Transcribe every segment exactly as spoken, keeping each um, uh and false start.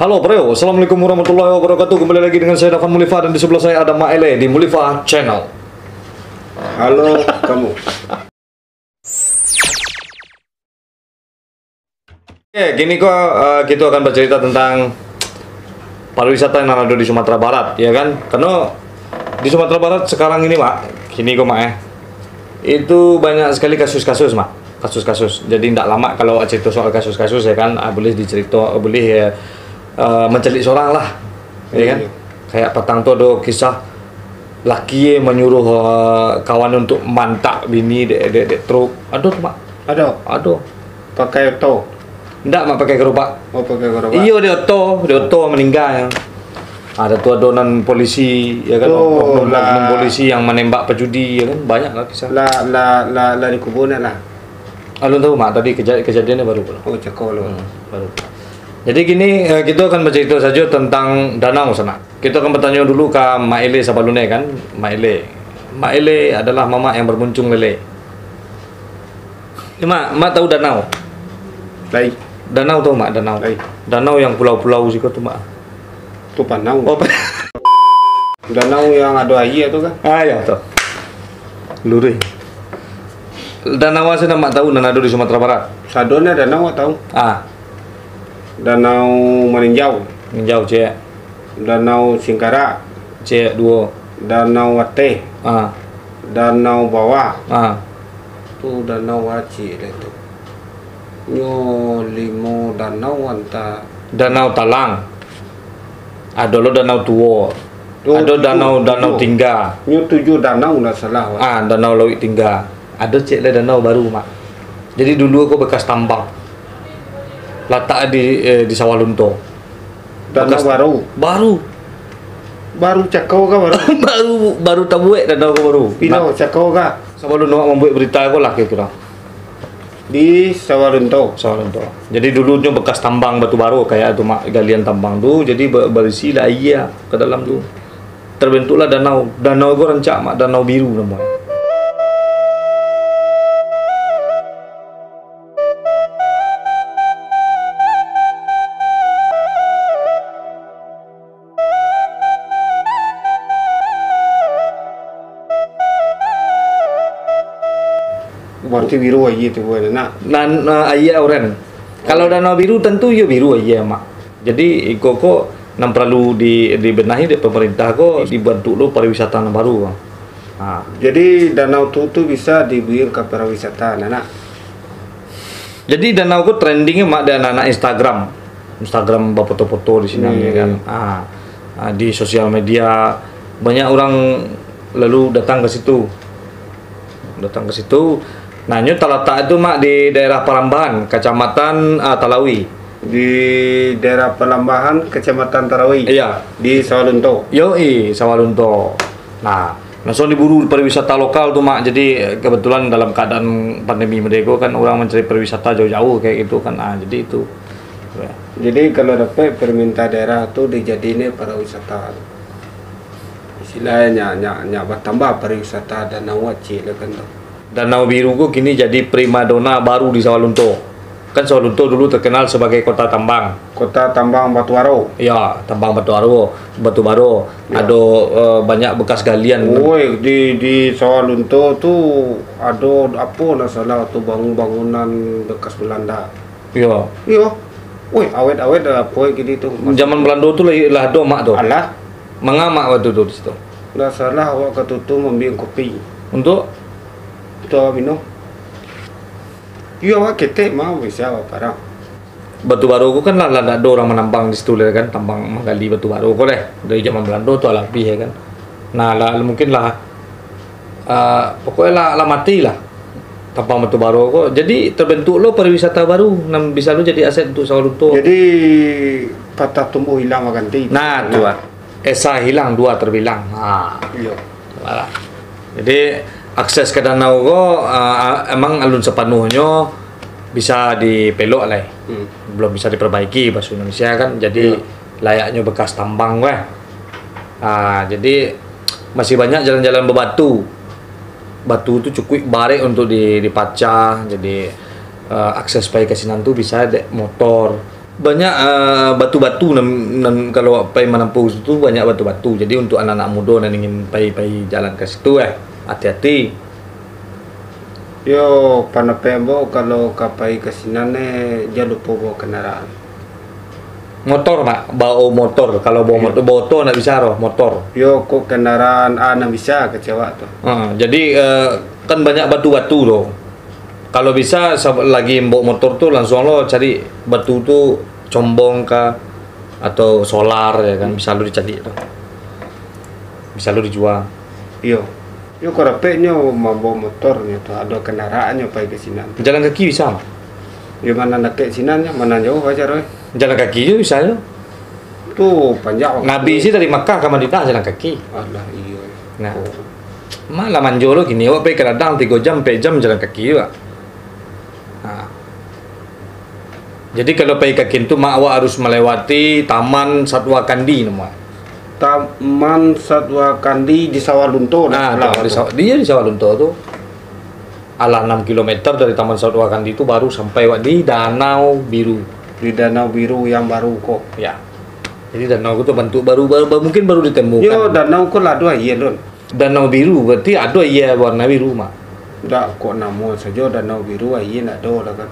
Halo bro, assalamualaikum warahmatullahi wabarakatuh. Kembali lagi dengan saya Dafan Mulifa dan di sebelah saya ada Mak Ele di Mulifa Channel. Halo kamu. Oke, kini ko eh, kita akan bercerita tentang pariwisata yang ada di Sumatera Barat, ya kan? Karena di Sumatera Barat sekarang ini, Mak, kini ko, Mak, eh, itu banyak sekali kasus-kasus, Mak. Kasus-kasus. Jadi ndak lama kalau cerita soal kasus-kasus, ya kan, ah, boleh dicerita, boleh ya, eh, mencelik seorang lah, ya kan? Iya. Kayak patang tu ada kisah laki manyuruh eh, kawan untuk mantak bini dek dek, dek truk. Ada tu, Mak. Ada. Ada. Pakai oto. Ndak, Mak, pakai gerobak. Oh, pakai gerobak. Iyo, di oto, di oto meninggal. Ada tu ada nan polisi, ya kan, tu oknum, lah. Oknum polisi yang menembak pejudi, ya kan, banyak lah kisah. Lah, lah, lah, lah dikubur nak lah. Alun tahu, Mak, tadi keja- kejadiannya baru pulang. Oh, cako lah. Hmm, baru. Jadi gini, eh, kita akan bercerita saja tentang danau sana. Kita akan bertanya dulu ke Mak Ele sabalun kan, Mak Ele. Mak Ele adalah mamak yang bermuncung lele. Ni, Mak, Mak tahu danau? Lai. Danau tahu, Mak, danau? Lai. Danau yang pulau-pulau siko tu, Mak. Tu panau. Oh, pa- Danau yang ada aia tu kan? Ah, ya, tu. Luruih. Danau apa sih, Mak, tahu nan ada di Sumatera Barat? Sadonyo danau tahu. Ah. Danau Maninjau. Maninjau, cek. Danau Singkarak. Cek, duo. Danau Wateh. Ah. Danau Bawah. Ah. Tu danau wajik deh tu. Nyo limo danau anta. Danau Talang. Ado lo Danau Tuo. Oh, ado tujuh, danau, Danau tujuh. Tingga. Nyo tujuh danau ndak salah, Wak. Ah, Danau Lauik Tingga. Ado cek lah danau baru, Mak. Jadi dulu ko bekas tambang. Latak di eh, di Sawah Lunto. Danau bekas baru. Baru. Baru cako ka baru? Baru, baru tabuek danau ko baru. Pino cako ka? Sabalun awak mambuek berita ko lah kira-kira. Di Sawah Lunto. Sawah Lunto. Jadi dulunyo bekas tambang batu baro, kayak tu, Mak, galian tambang tu, jadi ba- barisi lah aia ka dalam tu. Terbentuklah danau. Danau ko rancak, Mak, Danau Biru namonyo. Berarti biru aia tu, bukan, nak? Nan, eh, aia oren. Kalau danau biru, tentu iyo biru aia, Mak. Jadi, iko ko nan paralu di, dibenahi dek pemerintah ko, dibantuk lo pariwisata nan baru. Ha. Jadi, danau tu, tu bisa dibuek ka pariwisata, nak? Jadi, danau ko trending, Mak, di anak-anak Instagram. Instagram bafoto-foto di sinan, hmm, ya kan. Ah, ah, di sosial media, banyak orang lalu datang ke situ. Datang ke situ. Nah, nyo talatak tu, Mak, di daerah Parambahan, Kecamatan, ah, Talawi. Di daerah Parambahan, Kecamatan Talawi? Iya. Di Sawah Lunto? Yo, i, Sawah Lunto. Nah, langsung diburu pariwisata lokal tu, Mak. Jadi, kebetulan dalam keadaan pandemi mereka kan, orang mencari pariwisata jauh-jauh kayak gitu kan. Ah, jadi itu. Jadi, kalau dapat permintaan daerah tu dijadiinyo pariwisata. Istilahnya, nyak, nyak batambah pariwisata Danau Wacik lah kan tu. Danau Biru ko kini jadi primadona baru di Sawah Lunto. Kan Sawah Lunto dulu terkenal sebagai kota tambang. Kota tambang batu aro. Ya, tambang batu aro, batu baro. Ya. Ado, eh, banyak bekas galian. Oi, di, di Sawah Lunto tu ado apo nak salah tu, bangun-bangunan bekas Belanda. Iyo. Iyo. Weh, awet-awet dah, apo kini tu. Zaman Belanda tu lah, lah ado, Mak, tu. Alah. Manga Mak waktu tu di situ? Ndak salah awak ka tutu mambiang kopi. Untuk? Untuk awak minum. Iyo, awak ketek mah, bisa awak parang. Batu baro ko kan lah, lah ndak ado urang manambang di situ lah kan, tambang manggali batu baro ko lah. Dari zaman Belanda tu lah abih ya kan. Nah, lah mungkin lah, ah, pokoknya lah, lah mati lah. Tambang batu baro ko. Jadi, terbentuk lo pariwisata baru nan bisa lo jadi aset untuk Sawah Lunto. Jadi, patah tumbuh hilang baganti. Nah, tu lah. Esa hilang dua terbilang. Ha. Iyo. Alah. Jadi, akses ka danau ko, ah, emang alun sapanuahnyo bisa dipelok lai. Hmm. Belum bisa diperbaiki, bahasa Indonesia kan. Jadi, iyo, layaknyo bekas tambang lah. Ah, jadi, masih banyak jalan-jalan bebatu. Batu tu cukuik barek untuk di, dipacah. Jadi, eh, akses pai ka sinan tu bisa dek motor. Banyak, eh, batu-batu nan, nan kalau awak pai manampuah situ tu banyak batu-batu. Jadi, untuk anak-anak mudo nan ingin pai, pai jalan ka situ, eh, hati-hati. Yo, pandapek ambo, kalau ka pai ka sinan, eh, jan lupo bawa kandaraan. Motor, Mak. Bawa motor. Kalau bawa Iyo. motor, bawa oto ndak bisa doh, motor. Yo, kok kandaraan a nan bisa kecek awak tu. Ha, jadi, eh, kan banyak batu-batu tu. Kalau bisa, sa-, lagi bawa motor tu, langsung lo cari batu tu, combong ka, atau solar, ya kan, bisa lo dicari tu. Bisa lo dijual. Iyo. Yo, kok dapeknyo mambawa motornyo tu, ado kendaraannyo pai ka sinan. Jalan kaki bisa, Mak? Yo, ma nan dakek sinan nyo, ma nan jauah aja, Roy. Jalan kaki jo bisa jo. Tu panjang waktu. Nabi sih dari Makkah ka Madinah jalan kaki. Alah, iyo. Nah. Oh. Malah manjo lo kini, awak pai ka ladang tigo jam, ampek jam jalan kaki juga. Ha. Jadi, kalau pai ka Kin tu, Mak, awak harus melewati Taman Satwa Kandi namo. Taman Satwa Kandi di Sawah Lunto, nah, Ah, sebelah tu, di tu. Saw-, dia di Sawah Lunto tu. Alah enam kilometer dari Taman Satwa Kandi tu, baru sampai awak di Danau Biru. Di Danau Biru yang baru ko. Ya. Jadi, danau tu bantuk baru, baru, baru, mungkin baru ditemukan. Yo, danau ko lah ado aia, Don. Danau Biru, berarti ado aia warna biru, Mak. Ndak, kok namo sajo Danau Biru, aia ndak ado lah kan.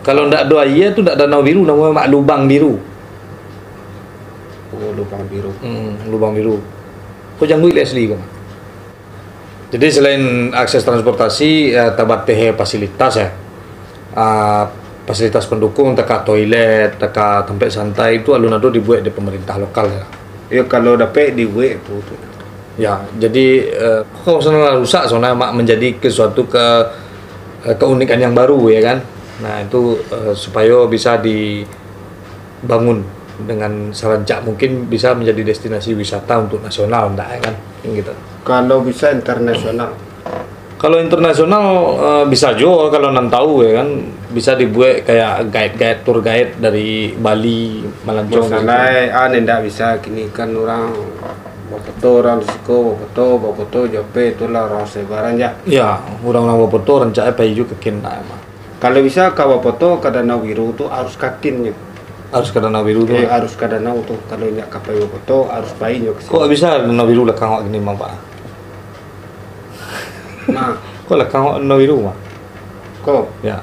Kalau ndak ado aia tu ndak Danau Biru, namonyo, Mak, Lubang Biru. Oh, Lubang Biru. Hmm, Lubang Biru. Kok jangguik lai asli ko, Mak? Jadi selain akses transportasi, eh, tabateh fasilitas, eh. Ah, fasilitas pendukung, taka toilet, taka tampek santai, tu alun ado dibuek di pemerintah lokal, ya. Ya, kalau dapek dibuek tu, tu. Ya, jadi, eh, kawasan lah rusak, soalnya, Mak, menjadi ke suatu ke-, eh, keunikan yang baru, ya kan. Nah, itu, eh, supayo bisa dibangun dengan sarancak mungkin bisa menjadi destinasi wisata untuk nasional, ndak, ya kan, gitu. Kalau bisa internasional. Kalau internasional, eh, bisa juo kalau nan tahu, ya kan, bisa dibuek kayak guide-guide, tour guide dari Bali, Malanjong, gitu. Masalah, ah, ni ndak bisa, kini kan urang bafoto, urang di siko bafoto, bafoto jo H P, itulah urang sebaran ja. Ya, urang-urang bafoto rancak pai juo ka Kin lah, emang. Kalau bisa ka bafoto ka Danau Biru tu harus ka Kin nyo. Harus ka Danau Biru tu, Eh, Mak? Harus ka danau tu. Kalau indak ka pai bafoto, harus pai nyo ka Kok situ. Bisa Danau Biru lakang awak kini, Mak, Pak? Nah. Kok lakang awak Danau Biru, Mak? Ko? Ya.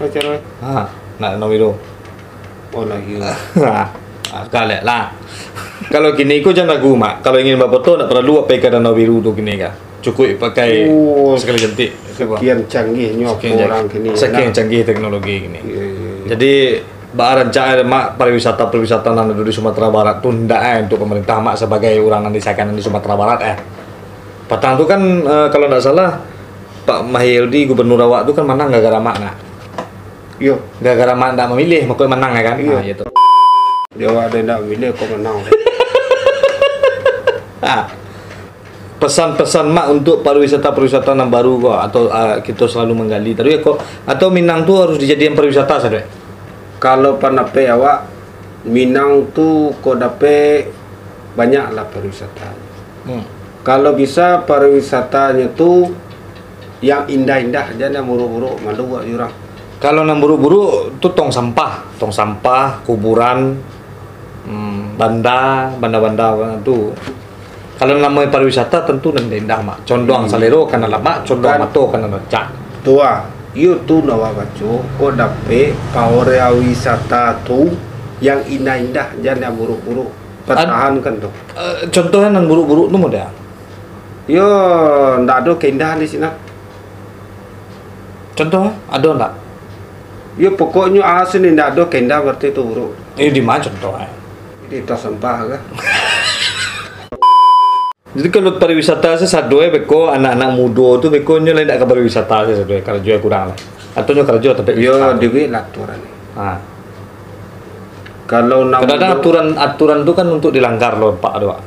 Macam mana? Ha, nak Danau Biru. Oh, lah, iyo. Ha, kalek lah. Kalau kini ko jan ragu, Mak. Kalau ingin bafoto, ndak paralu pai ka Danau Biru tu kini ka. Cukuik pakai Oh, sekali jentik. Sakian canggihnyo Sakian apa urang kini, sakian nah. Canggih teknologi kini. Iya, iya, iya. Jadi, baa rancak, Mak, pariwisata-pariwisata nan ado di Sumatera Barat tu ndak, eh, untuk pemerintah, Mak, sabagai urang nan disakan di Sumatera Barat, eh. Patang tu kan, eh, kalau ndak salah, Pak Mahyeldi, gubernur awak tu kan manang gara-gara Mak, nak. Iyo. Gara-gara Mak ndak mamilih, mako manang, ya kan? Iyo. Ha, iyo tu. Di awak ado ndak mamilih, kok manang. Ha. Pesan-pesan Mak untuk pariwisata-pariwisata nan baru ko, atau, ah, kito selalu manggali tadi ko, atau Minang tu harus dijadikan pariwisata sajo? Kalau pandapek awak, Minang tu kok dapek banyaklah pariwisata. Hmm. Kalau bisa pariwisatanyo tu yang indah-indah, jan yang buruk-buruk, malu awak urang. Kalau nan buruk-buruk tu tong sampah, tong sampah, kuburan, hmm, banda, banda-banda tu. Kalau namo pariwisata, tentu nan indah, Mak. Condong Hmm. salero ka nan lamak, condong Kan. mato ka nan rancak. Tu ah, iyo tu nan awak baco, kok dapek pariwisata tu yang indah-indah, jan yang buruk-buruk. Ad- Pertahankan tu. Eh, contohnyo nan buruk-buruk tu model? Yo, ndak ado keindahan di sinan. Contoh, ado ndak? Yo, pokoknyo asin ndak ado keindahan, berarti tu buruk. Eh, di mana contoh, eh? Di tong sampah kah? Jadi, kalau pariwisata se sado, eh, beko anak-anak mudo tu, beko nyo lai ndak ka pariwisata se sado, eh, karajo kurang lah. Atau nyo karajo tampek Yo, wisata tu. Dibuek lah aturan. Ha. Kalau nan Kadang-kadang mudo aturan, aturan tu kan untuk dilanggar lo, Pak, tu, Pak.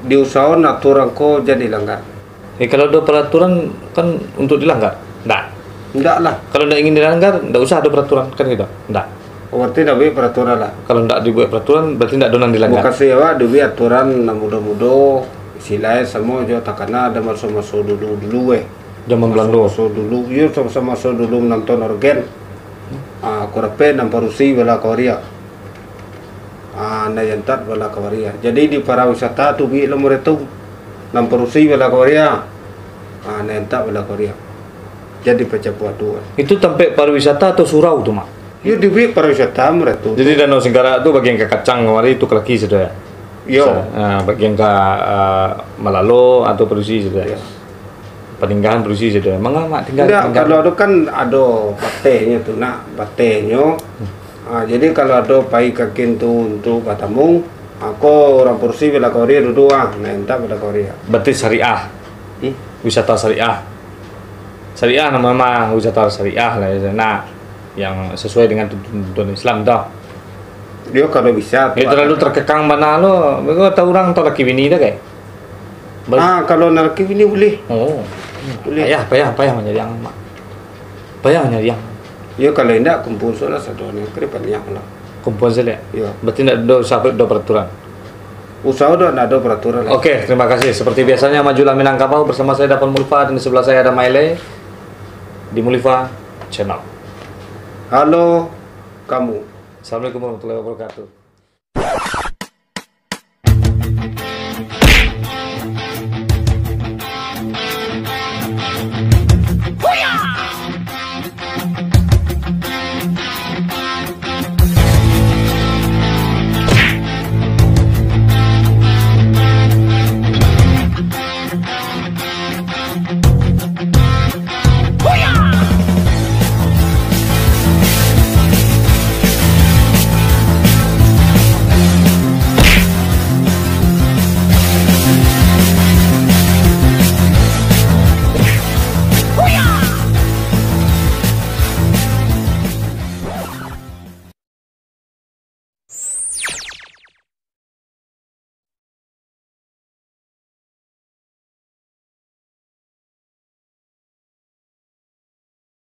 Diusahoan aturan ko jan dilanggar. Eh, kalau ado peraturan kan untuk dilanggar? Ndak. Ndak lah. Kalau ndak ingin dilanggar, ndak usah ado peraturan, kan gitu? Ndak. Oh, berarti ndak buek peraturan lah. Kalau ndak dibuek peraturan, berarti ndak ado nan dilanggar. Mukasuik awak dibuek aturan nan mudo-mudo, istilahnyo samo jo takana ado maso-maso dulu-dulu, eh. Zaman Belando. Maso-maso dulu, iyo, maso-maso dulu manonton orgen. Ah, kurapek nan parusi bala ka waria. Ah, nan yantak bala ka waria. Jadi di pariwisata tu biik lah murah tu. Nan parusi bala ka waria. Ah, nan yantak bala ka waria. Jadi pacah buah tu. Itu tampek pariwisata atau surau tu, Mak? Yo, di biik pariwisata murah tu. Jadi Danau Singkarak tu bagian ka kacang kamari tu kalaki sudah ya? Yo. Sa-, ah, bagian ka, ah, malalo atau parusi sudah. Yo. Paninggahan parusi sudah. Manga mak tinggal Tidak, paninggahan? Kalau ado kan ado batehnyo tu nak, batehnyo. Hmm. Ah, jadi kalau ado pai kakin tu untuk batamu, ah, ko urang parusi bala ka waria dudu ah, nah, intak bala ka waria. Berarti syariah. Hmm? Wisata syariah. Syariah nama mah wisata syariah lah ya. Nah, yang sesuai dengan tuntunan Islam tu. Dia kalau bisa tu Ya, terlalu ada. Terkekang bana lo. Beko tahu urang tahu laki bini dah kai. Bal- Ah, kalau nak laki bini boleh. Oh. Boleh. Payah, payah, payah manyariang, Mak. Payah manyariang. Ya, kalau indak kumpul salah satu ni, kena banyak lah. Kumpul saja. Ya. Berarti ndak ada usah ada peraturan. Usaha dah ndak ada peraturan lah. Oke, terima kasih. Seperti biasanya, majulah Minangkabau bersama saya Dapan Mulifa dan di sebelah saya ada Maile di Mulifa Channel. Halo, kamu. Assalamualaikum warahmatullahi wabarakatuh.